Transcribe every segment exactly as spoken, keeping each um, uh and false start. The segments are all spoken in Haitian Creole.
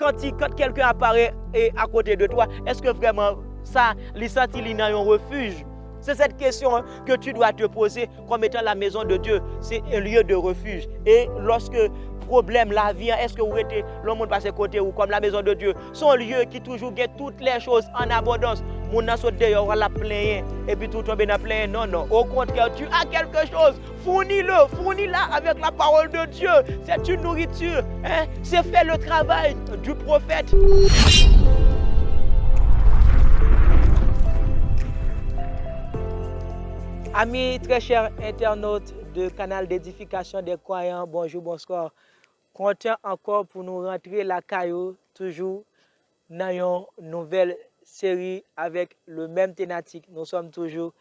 Santi quand quelqu'un apparaît et à côté de toi, est-ce que vraiment ça, li santi li nan yon refuge? C'est cette question que tu dois te poser comme étant la maison de Dieu. C'est un lieu de refuge. Et lorsque problème la vie, est-ce que vous rete, le monde passe côté ou comme la maison de Dieu? C'est un lieu qui toujours gagne toutes les choses en abondance. Moun nan sot deyò, w al ap plenyen, epi tou tonbe nan plenyen. Non, non. Au contraire, tu as quelque chose. Fournis-le, fournis-la avec la parole de Dieu. C'est une nourriture, hein? C'est faire le travail du prophète. Amis, très chers internautes de Canal d'édification des croyants, bonjour, bonsoir. Kontan ankò pou nou rantre lakay ou, toujou nan yon nouvèl seri avec le même thématique. Nous sommes toujours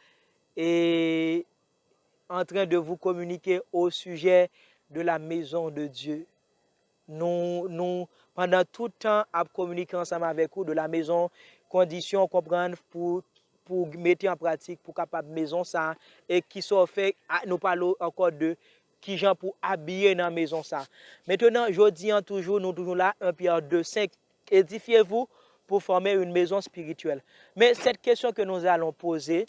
et en train de vous communiquer au sujet de la maison de Dieu. Nou, nou, pandan tout tan ap kominike ansanm avèk ou de la maison, kondisyon, konprann pou, pou mete an pratik, pou kapab maison sa, e ki sa w fè, a, nou pale w ankò de kijan pou abiye nan maison sa. Maintenant, jodi an toujou, nou toujou la, un Pierre deux cinq, édifiez-vous pour former une maison spirituelle. Mais cette question que nous allons poser,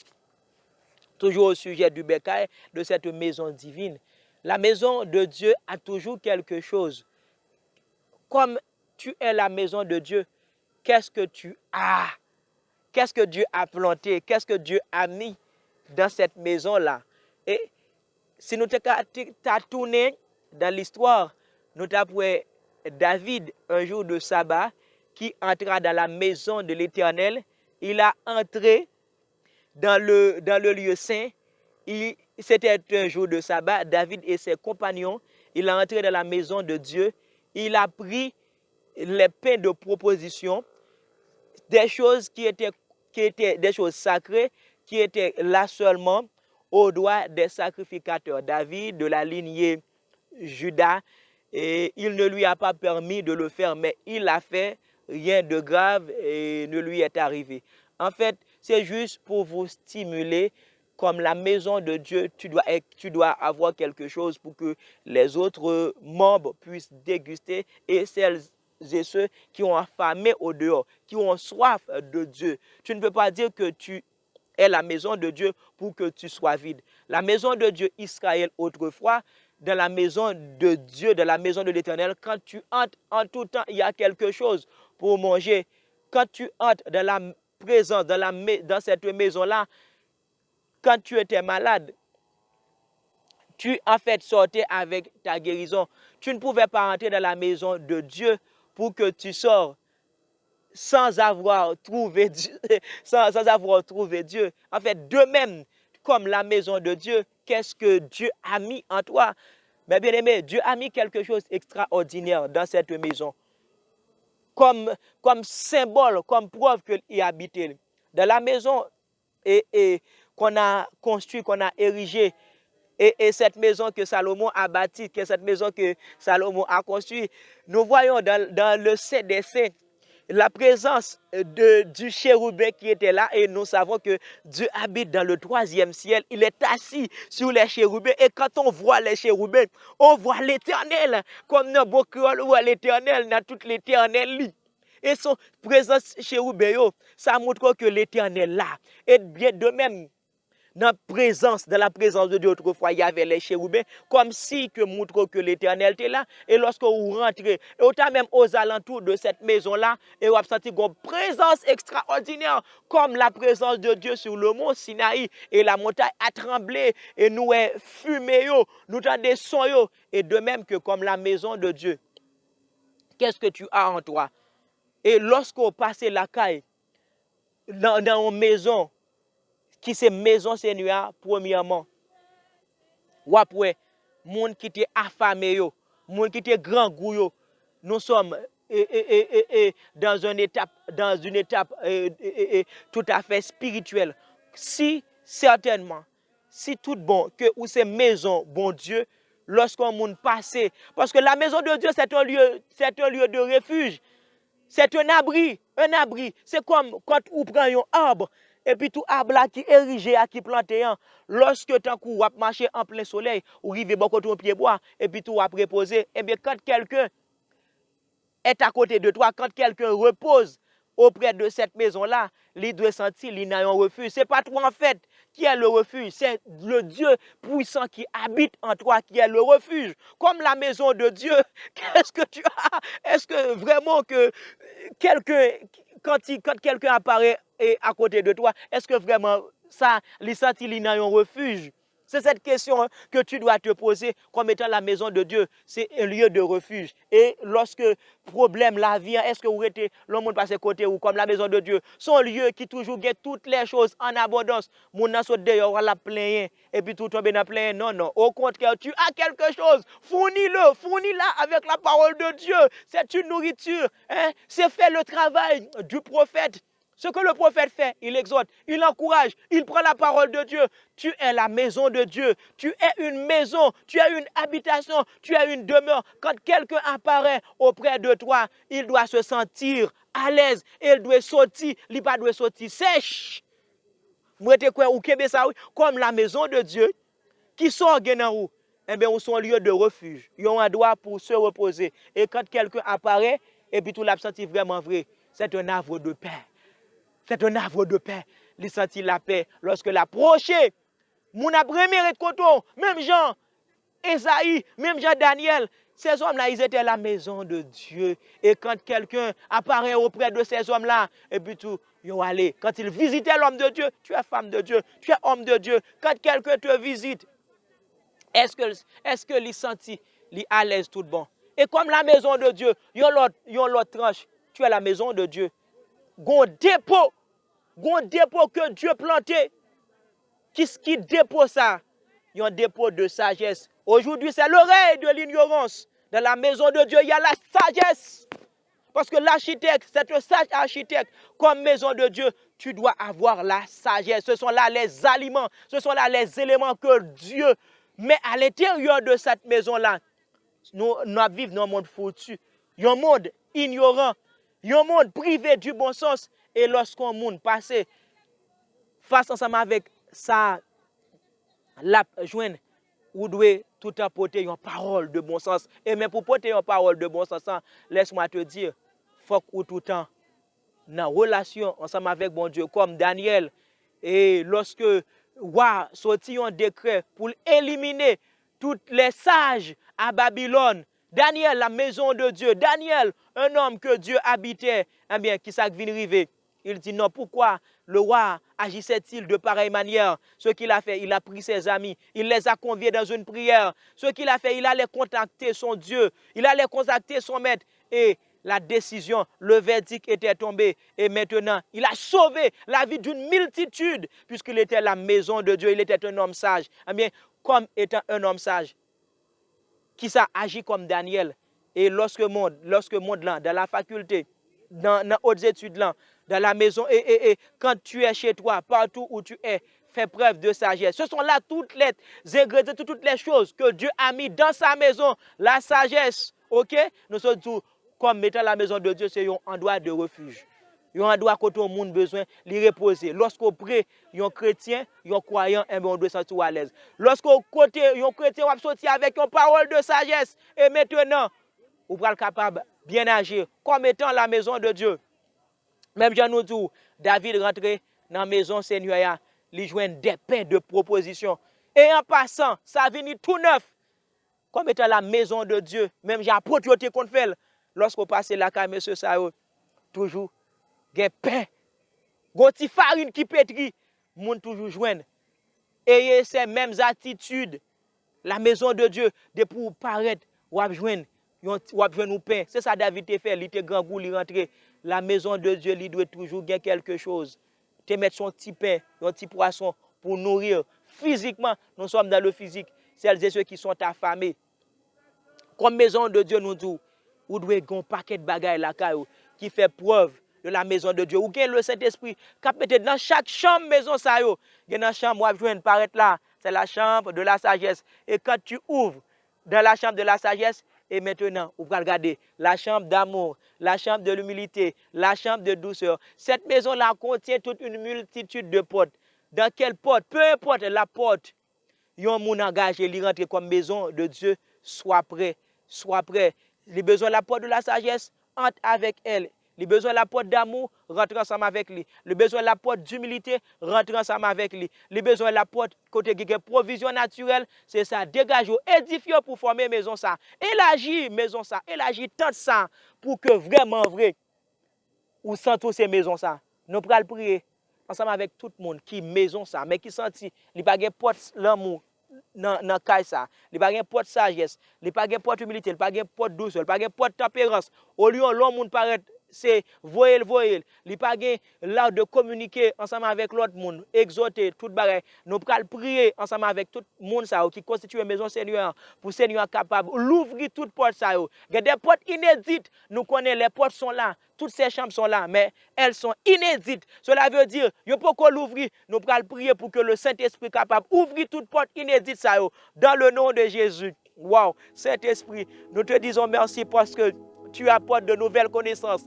toujours au sujet du bercail, de cette maison divine, la maison de Dieu a toujours quelque chose. Comme tu es la maison de Dieu, qu'est-ce que tu as? Qu'est-ce que Dieu a planté? Qu'est-ce que Dieu a mis dans cette maison-là? Et si nou te ka ti- ta tounen dans l'histoire, nou ta wè David, un jour de sabbat, qui entra dans la maison de l'Éternel, il a entré dans le, dans le lieu saint. Il, c'était un jour de sabbat. David et ses compagnons, il a entré dans la maison de Dieu. Il a pris les pains de proposition, des choses qui étaient, qui étaient des choses sacrées, qui étaient là seulement au doigt des sacrificateurs. David, de la lignée Juda, et il ne lui a pas permis de le faire, mais il a fait, rien de grave, et ne lui est arrivé. En fait, c'est juste pour vous stimuler, comme la maison de Dieu, tu dois, tu dois avoir quelque chose pour que les autres membres puissent déguster, et celles et ceux qui ont affamé au dehors, qui ont soif de Dieu. Tu ne peux pas dire que tu est la maison de Dieu pour que tu sois vide. La maison de Dieu, Israël autrefois, dans la maison de Dieu, dans la maison de l'Éternel, quand tu entres, en tout temps, il y a quelque chose pour manger. Quand tu entres dans la présence, dans la, dans cette maison-là, quand tu étais malade, tu en fait sortais avec ta guérison. Tu ne pouvais pas entrer dans la maison de Dieu pour que tu sors sans avoir trouvé Dieu, sans, sans avoir trouvé Dieu. En fait, de même, comme la maison de Dieu, qu'est-ce que Dieu a mis en toi? Mes bien-aimés, Dieu a mis quelque chose d'extraordinaire dans cette maison. Comme, comme symbole, comme preuve qu'il y habitait. Dans la maison et, et qu'on a construit, qu'on a érigée, et, et cette maison que Salomon a bâtie, que cette maison que Salomon a construite, nous voyons dans, dans le Saint des Saints la présence de, du chérubin qui était là, et nous savons que Dieu habite dans le troisième ciel. Il est assis sur les chérubins, et quand on voit les chérubins, on voit l'Éternel. Comme nan bon créole, on voit l'Éternel, dans toute l'éternel. Et son présence chérubin, yo, ça montre que l'Éternel là. Et bien de même, dans présence, dans la présence de Dieu, autrefois, il y avait les chérubins, comme si que montre que l'Éternel était là. Et lorsque vous rentrez, et au même aux alentours de cette maison-là, et vous sentez une présence extraordinaire, comme la présence de Dieu sur le mont Sinaï, et la montagne a tremblé, et nous, eh, fumé, yo, nous tendez son, yo, et de même que comme la maison de Dieu, qu'est-ce que tu as en toi? E lòske w pase lakay, nan, nan yon mezon, ki se mezon Senyè a, premyèman, w ap wè moun ki te afame yo, moun ki te grangou yo, nous sommes, e, e, e, e, e, dans une étape, dans une étape, e, e, e, e, tout à fait spirituelle. Si, certainement, si tout bon, ke ou se mezon Bondye, lòske yon moun pase, paske la maison de Dieu, c'est un lieu, c'est un lieu de refuge, c'est un abri, un abri. Se kòm quand ou pran yon ab, epi tou ab la ki erije a, ki plante an, lòske tankou w ap mache an plen solèy, ou rive bò kote yon pye bwa, epi tou w ap repoze, ebyen, quand quelqu'un est à côté de toi, quand quelqu'un repose auprès de cette maison-là, li dwe santi li nan yon refij. Se pa twa an fèt qui est le refuge, c'est le Dieu puissant qui habite en toi qui est le refuge. Comme la maison de Dieu, qu'est-ce que tu as? Est-ce que vraiment que quelqu'un, quand, il- quand quelqu'un apparaît et à côté de toi, est-ce que vraiment ça, li santi li nan yon refij? C'est cette question que tu dois te poser comme étant la maison de Dieu. C'est un lieu de refuge. Et lorsque pwoblèm lavi an, èske ou rete lè moun pase kote ou kòm la maison de Dieu? Se yon lye ki toujou gen tout les choses en abondance. Moun nan sot deyò, w al ap plenyen, epi tou tonbe nan plenyen. Non, non. Au contraire, tu as quelque chose. Fournis-le, fournis-la avec la parole de Dieu. C'est une nourriture. Hein? C'est faire le travail du prophète. Ce que le prophète fait, il exhorte, il encourage, il prend la parole de Dieu. Tu es la maison de Dieu. Tu es une maison. Tu es une habitation. Tu es une demeure. Quand quelqu'un apparaît auprès de toi, il doit se sentir à l'aise. E l dwe soti. Li pa dwe soti sèch. Mwen te kwè ou kenbe sa, wi. Comme la maison de Dieu, ki sa w gen nan ou? Enben, ou se yon lieu de refuge, yon andwa pou se repoze. E quand quelqu'un apparaît, epi tou l ap santi vrèman vre, c'est un havre de paix. C'est un havre de paix. Li santi lapè lòske l apwoche. Moun ap renmen ret kote w, menm jan Ezayi, menm jan Danyèl. Ces hommes-là, ils étaient la maison de Dieu. Et quand quelqu'un apparaît auprès de ces hommes-là, epi tou, yo ale. Quand il visitait l'homme de Dieu, tu es femme de Dieu, tu es homme de Dieu. Quand quelqu'un te visite, èske, èske li santi li alèz tout bon? E kòm la maison de Dieu, yon lòt, yon lòt tranch, tu es la maison de Dieu. Gon depo, gon depo ke Dieu plante. Ki, ki depo sa? Yon depo de sagesse. Aujourd'hui, c'est le règne de l'ignorance. Dans la maison de Dieu, il y a la sagesse. Parce que l'architecte, c'est un sage architecte. Comme maison de Dieu, tu dois avoir la sagesse. Ce sont là les aliments, ce sont là les éléments que Dieu met à l'intérieur de cette maison-là. Nou, nou ap viv nan yon mond fouti, yon mond inyoran, yon mond prive di bon sans. E lòske yon moun pase fas ansanm avèk sa l ap jwenn, ou dwe toutan pote yon pawòl de bon sans. E men pou pote yon pawòl de bon sans, laisse-moi te dire, fòk ou toutan nan relasyon ansanm avèk Bondye, kòm Danyèl. E lòske wa soti yon dekrè pou l elimine tout les sages à Babylone, Daniel, la maison de Dieu, Daniel, un homme que Dieu habitait, ebyen, ki sa k vin rive? Il dit non, pourquoi le roi agissait-il de pareille manière? Ce qu'il a fait, il a pris ses amis, il les a conviés dans une prière. Ce qu'il a fait, il allait contacter son Dieu, il allait contacter son maître. Et la décision, le verdict était tombé. Et maintenant, il a sauvé la vie d'une multitude, puisqu'il était la maison de Dieu, il était un homme sage. Eh bien, comme étant un homme sage, ki sa aji kòm Daniel. E lòske mond, lòske mond lan, dans la faculté, nan, nan hautes études lan, dans la maison, et, et, et quand tu es chez toi, partout où tu es, fais preuve de sagesse. Ce sont là toutes les ingrédients, toutes, toutes les choses que Dieu a mis dans sa maison. La sagesse, ok? Nou sot di w, kòm etan la maison de Dieu, se yon andwa de refij. Yon andwa kote yon moun bezwen li repoze. Lòske w pre yon kretyen, yon kwayan, enben, w dwe santi w alèz. Lòske w kote yon kretyen, w ap soti avèk yon pawòl de sajès. E mentenan, ou pral kapab byen aji kòm etan la maison de Dieu. Menm jan nou di w, David rantre nan mezon Senyè a, li jwenn de pen de pwopozisyon. E an pasan, sa vini tou nèf. Kòm etan la maison de Dieu, menm jan apot yo te konn fè l, lòske w pase lakay mesye sa yo, toujou gen pen. Gon ti farin ki petri, moun toujou jwenn. Ayez ces mêmes attitudes. La maison de Dieu, depi w parèt, w ap jwenn yon, w ap jwenn yon pen. Se sa David te fè, li te grangou, li rantre. La maison de Dieu, li dwe toujou gen quelque chose. Te mèt se yon ti pen, yon ti pwason pou nouri fizikman. Nous sommes dans le physique. Celles et ceux qui sont affamés. Kòm maison de Dieu, nou di w, ou dwe gen yon pakèt bagay lakay ou ki fè prèv de la maison de Dieu. Ou gen le Saint-Esprit k ap mete nan chak chanm mezon sa yo. Gen nan chanm w ap jwenn parèt la, c'est la chambre de la sagesse. Et quand tu ouvres dans la chambre de la sagesse, et maintenant, ou pral gade, la chambre d'amour, la chambre de l'humilité, la chambre de douceur. Cette maison-là contient toute une multitude de portes. Dans quelle porte? Peu importe la porte. Yon moun angaje, li rantre kòm maison de Dieu, swa prè, swa prè. Li bezwen la porte de la sagesse, entre avec elle. Li bezwen lapòt damou, rantre ansanm avèk li. Li bezwen lapòt dimilite, rantre ansanm avèk li. Li bezwen lapòt kote ki gen pwovizyon natirèl, se sa, degaje w, edifye w pou fòme mezon sa. Elaji mezon sa, elaji tant sa, pou ke vrèman vre, ou santi w se mezon sa. Nou pral priye ansanm avèk tout moun ki mezon sa, men ki santi li pa gen pòt lanmou nan, nan kay sa. Li pa gen pòt sajès, li pa gen pòt imilite, li pa gen pòt dousè, li pa gen pòt tanperans. Olye yon lòt moun parèt, se voye l, voye l. Li pa gen l'art de communiquer ansanm avèk lòt moun, egzòte, tout bagay. Nou pral priye ansanm avèk tout moun sa yo ki konstitiye mezon Senyè an, pou Senyè an kapab louvri tout pòt sa yo. Gen de pòt inedit, nou konnen les portes sont là, toutes ces chambres sont là, mais elles sont inédites. Cela veut dire, yo poko louvri. Nou pral priye pou ke le Saint-Esprit kapab ouvri tout pòt inedit sa yo, dans le nom de Jésus. Wow, Saint-Esprit, nous te disons merci parce que tu apportes de nouvelles connaissances.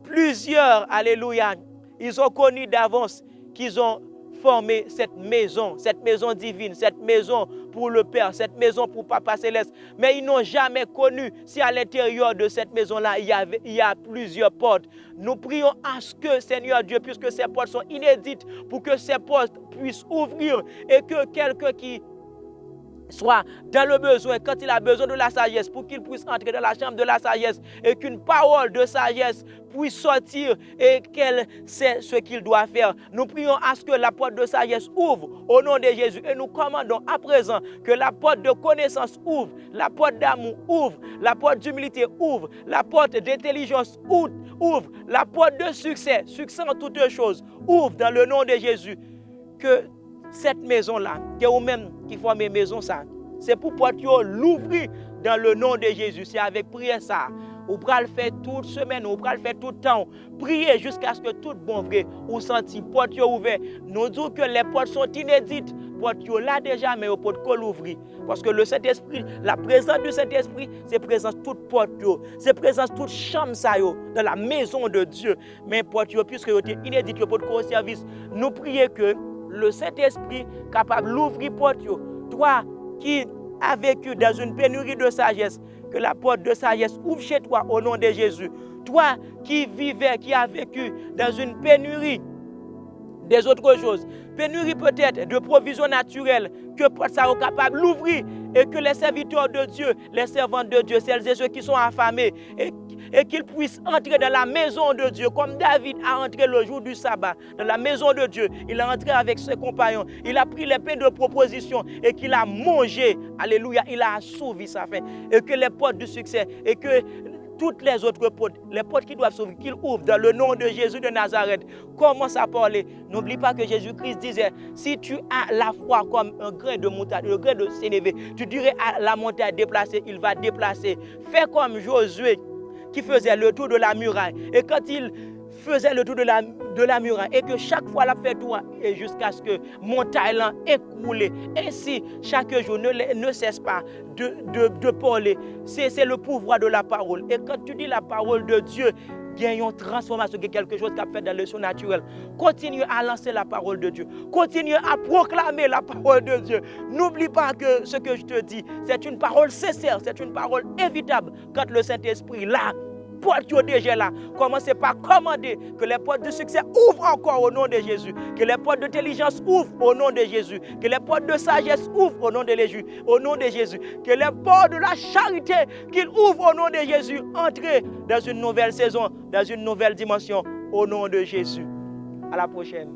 Plusieurs, alléluia, ils ont connu d'avance qu'ils ont formé cette maison, cette maison divine, cette maison pour le Père, cette maison pour Papa Céleste. Mais ils n'ont jamais connu si à l'intérieur de cette maison-là, il y avait, il y a plusieurs portes. Nous prions à ce que, Seigneur Dieu, puisque ces portes sont inédites, pour que ces portes puissent ouvrir et que quelqu'un qui soit dans le besoin, quand il a besoin de la sagesse, pour qu'il puisse entrer dans la chambre de la sagesse et qu'une parole de sagesse puisse sortir et qu'elle sait ce qu'il doit faire. Nous prions à ce que la porte de sagesse ouvre au nom de Jésus et nous commandons à présent que la porte de connaissance ouvre, la porte d'amour ouvre, la porte d'humilité ouvre, la porte d'intelligence ou- ouvre, la porte de succès, succès en toutes choses, ouvre dans le nom de Jésus. Ke cette maison-là, ke ou menm ki fòme mezon sa, se pou pòt yo louvri dans le nom de Jésus. Se avèk priyè sa ou pral fè tout semèn, ou pral fè tout tan, priye jiskaske tout bon vre ou santi pòt yo ouvè. Nou di w ke les portes sont inédites, pòt yo la deja, men yo potko louvri. Paske le Saint-Esprit, la présence du Saint-Esprit, se prezans tout pòt yo, se prezans tout chanm sa yo, dans la maison de Dieu. Men pòt yo, piske yo te inedit, yo potko o sèvis. Nou priye ke le Saint-Esprit kapab louvri pòt yo. Toi qui as vécu dans une pénurie de sagesse, que la porte de sagesse ouvre chez toi au nom de Jésus. Toi qui vivais, qui as vécu dans une pénurie des autres choses, pénurie peut-être de provisions naturelles, ke pòt sa yo kapab louvri et que les serviteurs de Dieu, les servantes de Dieu, celles et ceux qui sont affamés, et, et qu'ils puissent entrer dans la maison de Dieu comme David a entré le jour du sabbat dans la maison de Dieu. Il a entré avec ses compagnons. Il a pris les pains de proposition et qu'il a mangé. Alléluia. Il a assouvi sa faim. Et que les portes du succès et que toutes les autres portes, les portes qui doivent s'ouvrir, qu'il ouvre dans le nom de Jésus de Nazareth. Commence à parler. N'oublie pas que Jésus-Christ disait, si tu as la foi comme un grain de moutarde, le grain de sénévé, tu dirais à la montagne, déplacer, il va déplacer. Fais comme Josué qui faisait le tour de la muraille. Et quand il faisait le tour de la, de la muraille et que chaque fois l ap fè tou a, et jusqu'à ce que montay lan ekoule. Ainsi, chaque jour, ne, ne cesse pas de, de, de parler. C'est, c'est le pouvoir de la parole. Et quand tu dis la parole de Dieu, gen yon transformation, gen quelque chose qui a fait dans le surnaturel. Continue à lancer la parole de Dieu. Continue à proclamer la parole de Dieu. N'oublie pas que ce que je te dis, c'est une parole sincère, c'est une parole évitable. Quand le Saint-Esprit là, pòt yo deja la. Commencez par commander que les portes du succès ouvrent encore au nom de Jésus. Que les portes d'intelligence ouvrent au nom de Jésus. Que les portes de sagesse ouvrent au nom de Jésus. Au nom de Jésus. Que les portes de la charité qu'il ouvre au nom de Jésus. Entrez dans une nouvelle saison, dans une nouvelle dimension au nom de Jésus. À la prochaine.